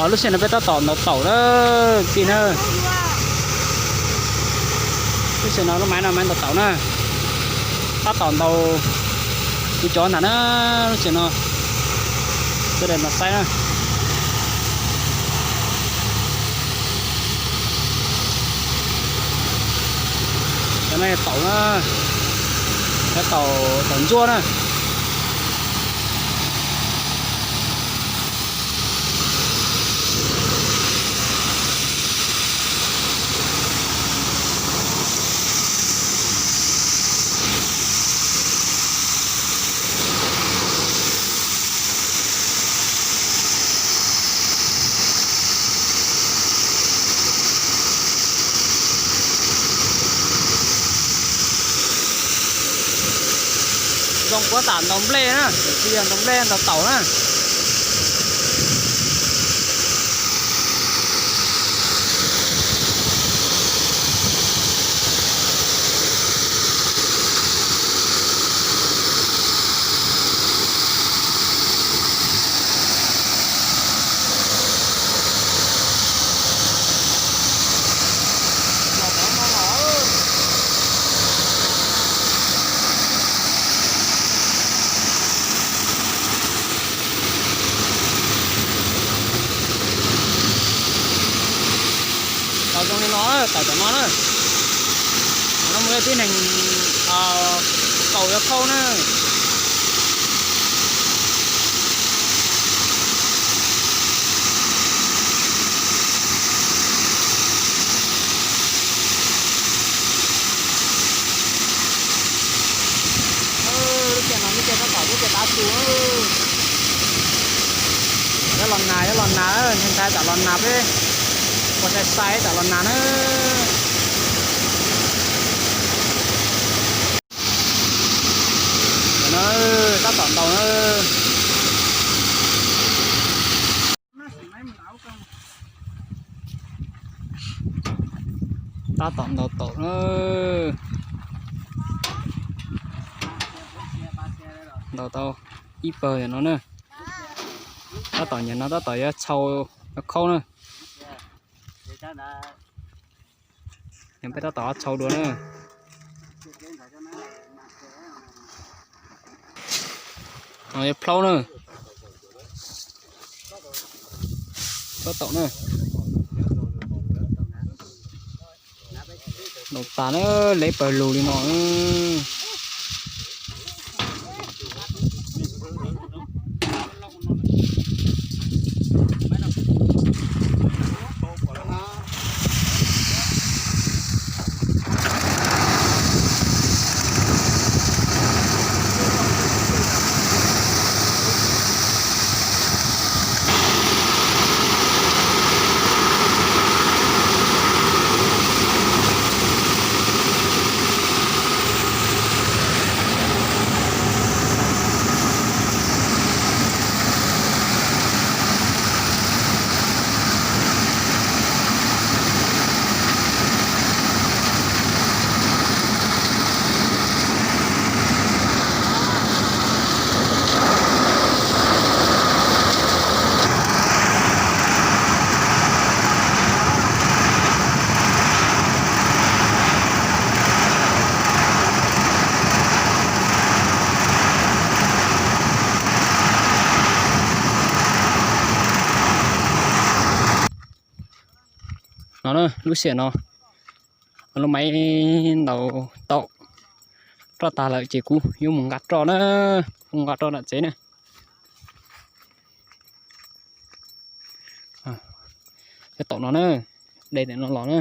Lub sij hawm no peb tab tom ntaus taum na, tij na. Lub sij hawm no lub maiv no maiv ntaus taum na, tab tom ntaus kuv cov ntag na. Lub sij hawm no sawv daws nrog saib na. Cov no yog taum na, cov taum, taum ntsuab na. Zoo puab tam ntaus nplej na, tsis yog ntaus nplej, ntaus taum na. Tau zoo li no, tawm tom no na. Thaum no mus tib neeg kaus yuav khauj na. Lub caij no lub caij tab tom lub caij tav su. Yuav los nag, yuav los nag, neeg ntag tam los nag peb ua sai sai tam los nag na. Tab tom ntaus na. Tab tom ntaus taum na. Ntaus tau ib pawg no na. Tab tom nyem no tab tom yuav txhau, yuav khaub na. Peb tab tom txhau dua na. Yuav plaub na. Plaub taum na. Ntaus tas na, leb pawg lug li no. No na, lub sij hawm no lub maiv ntaus taum roj tag lawm ces kuv yuav mus nqa roj na, mus nqa roj nram tsev na. Cov taum no na, de ntawm no los na.